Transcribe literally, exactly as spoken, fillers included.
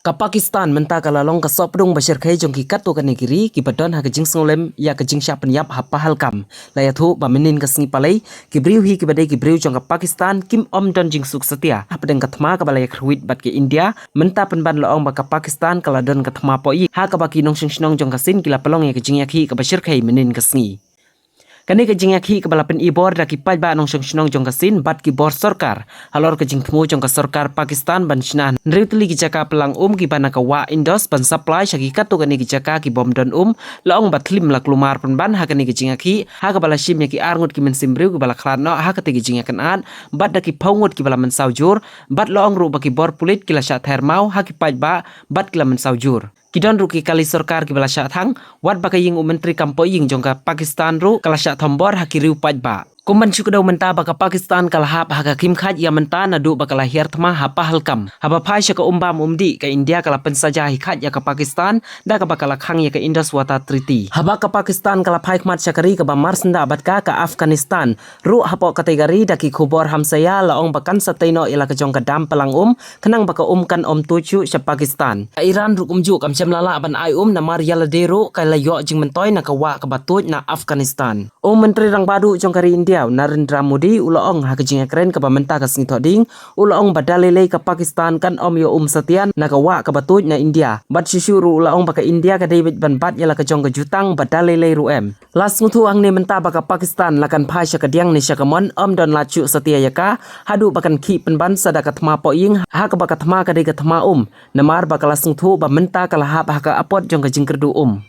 Ka Pakistan mynta ka la long ka sohpdung ba shyrkhei jong ki katto katne ki ri kiba don ha ka jingsngewlem ïa ka jingshah pynïap ha Pahalgam. La ïathuh ba mynnin ka sngi Palei, ki briew hi kiba dei ki briew jong ka Pakistan kim ym don jingsuk satia hapdeng ka thma kaba la ïakhrwit bad ka India. Mynta pynban la ong ba ka Pakistan ka la don ka thma pohïing, ha kaba ki nongshong shnong jong ka Sindh ki la pynlong ïa ka jingïakhih kaba shyrkhei mynnin ka sngi. Kane ka jingïakhih kaba la pynibor da ki paidbah nongshong shnong jong ka Sindh bad ki bor sorkar halor ka jingthmu jong ka sorkar Pakistan ban shna hynriew tylli ki jaka pynlang um kiba na ka wah Indus ban supply sha ki katto katne ki jaka ki bym don um, la ong ba thlim la kulmar pynban ha kane ka jingïakhih, ha kaba la shim ïa ki arngut ki mynsiem briew kiba la khlad noh ha katei ka jingïakynad, bad da ki phew ngut kiba la mynsaw jur, bad la ong ruh ba ki bor pulit ki la shah ther maw ha ki paidbah bad ki la mynsaw jur. Ki don ruh ki kali sorkar kiba la shah thang, wat ba ka ïing u myntri kam pohïing jong ka Pakistan ruh ka la shah thombor ha ki riew paidbah. Kum ban shu kdew mynta ba ka Pakistan ka la hap ha ka khim khait ïa mynta naduh ba ka la hiar thma ha Pahalgam. Haba phai sha ka um bam um dih, ka India ka la pynsaja hi khait ïa ka Pakistan da kaba ka la khang ïa ka Indus Water Treaty. Haba ka Pakistan ka la phai khmat sha ka ri kaba mar syndah bad ka, ka Afghanistan ruh hapoh katei ka ri, da ki khubor hamsaïa la ong ba kan sa tei noh ïa la ka jong ka dam pynlang um khnang ba ka um kan ym tuid shuh sha Pakistan. Ka Iran ruh kumjuh kam shym la lah ban ai um namar ïa lade ruh ka la ïoh jingmyntoi na ka wah kaba tuid na Afghanistan. U Myntri Rangbah Duh jong ka ri India, u Narendra Modi, u la ong ha ka jingïakren kaba mynta ka sngi Thohdieng, u la ong ba da lei lei ka Pakistan kan ym ïoh um satia na ka wah kaba tuid na India. Bad shuh shuh ruh u la ong ba ka India ka dei beit ban bat ïa la ka jong ka jutang ba da lei lei ruh em. La sngewthuh hangne mynta ba ka Pakistan la kan phai sha ka diang ne sha ka mon, ym don lad shuh satia ïa ka, haduh ba kan khih pynban sa da ka thma pohïing, ha kaba ka thma ka dei ka thma um. Namar ba ka la sngewthuh ba mynta ka la hap ha ka apot jong ka jingkyrduh um.